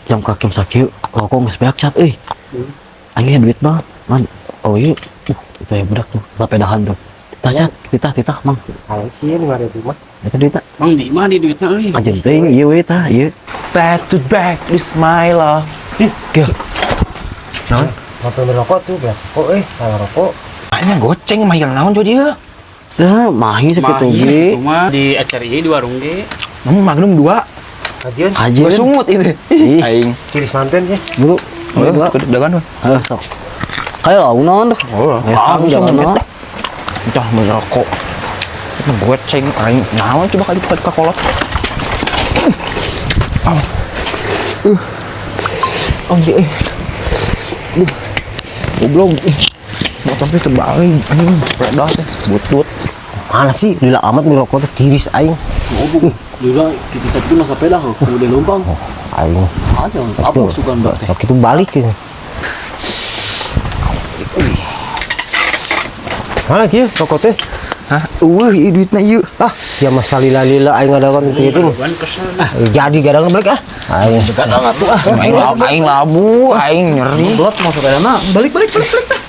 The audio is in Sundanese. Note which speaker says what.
Speaker 1: Jam ka jam sakieu rokok geus beak cat euy. Aing duit banget. Man. Oh iya. Itu ya budak tuh, sepedahan tuh. Titah cat, titah titah mang.
Speaker 2: Aing sih 5.000 mah.
Speaker 1: Eta duitna.
Speaker 3: Mang, di mana di duitna euy?
Speaker 1: Anjeun teuing ieu we tah, ieu.
Speaker 4: Back to back this my love.
Speaker 1: Gil.
Speaker 4: Naon?
Speaker 2: Ngopi merokok tuh, beak rokok eh, kalau rokok.
Speaker 4: Hanya goceng mah naon jadi dia.
Speaker 1: Dah mahi sakitu
Speaker 3: Mahi
Speaker 1: ge.
Speaker 3: sakitu mah di acara ieu di warung ge.
Speaker 4: Namun Magnum dua.
Speaker 2: Kajian,
Speaker 4: Gua
Speaker 1: Kajeun.
Speaker 4: Sungut ini.
Speaker 1: Ih.
Speaker 4: Aing.
Speaker 2: Ciris manten sih.
Speaker 1: Buru.
Speaker 4: Oh,
Speaker 1: Dua.
Speaker 4: dagan tuh.
Speaker 1: Heuh sok. Kayak lauk naon tuh.
Speaker 4: Oh,
Speaker 1: Ngesang jalan.
Speaker 4: Entah merokok. Goceng aing naon coba kali ka kolot. Oh. Oh, jadi eh. Duh. Goblok. Ih. Motor teh terbalik anjing sepeda teh butut.
Speaker 2: Mana sih, lila amat merokok tuh tiris aing.
Speaker 1: Juga kita tadi mah sepeda udah numpang.
Speaker 2: Aing.
Speaker 1: Aja apa sugan teh.
Speaker 2: Waktu itu balik gitu. Mana kieu rokok teh?
Speaker 4: Hah? Eueuh ieu duitna ieu.
Speaker 2: Ah, ya masa lila-lila aing ngadakan itu itu.
Speaker 3: Ban kesel.
Speaker 2: Jadi gadang balik ah. Aing.
Speaker 1: Gadang atuh ah.
Speaker 4: Aing aing labu, aing nyeri.
Speaker 1: Blot mau sepeda mah. Balik balik balik balik.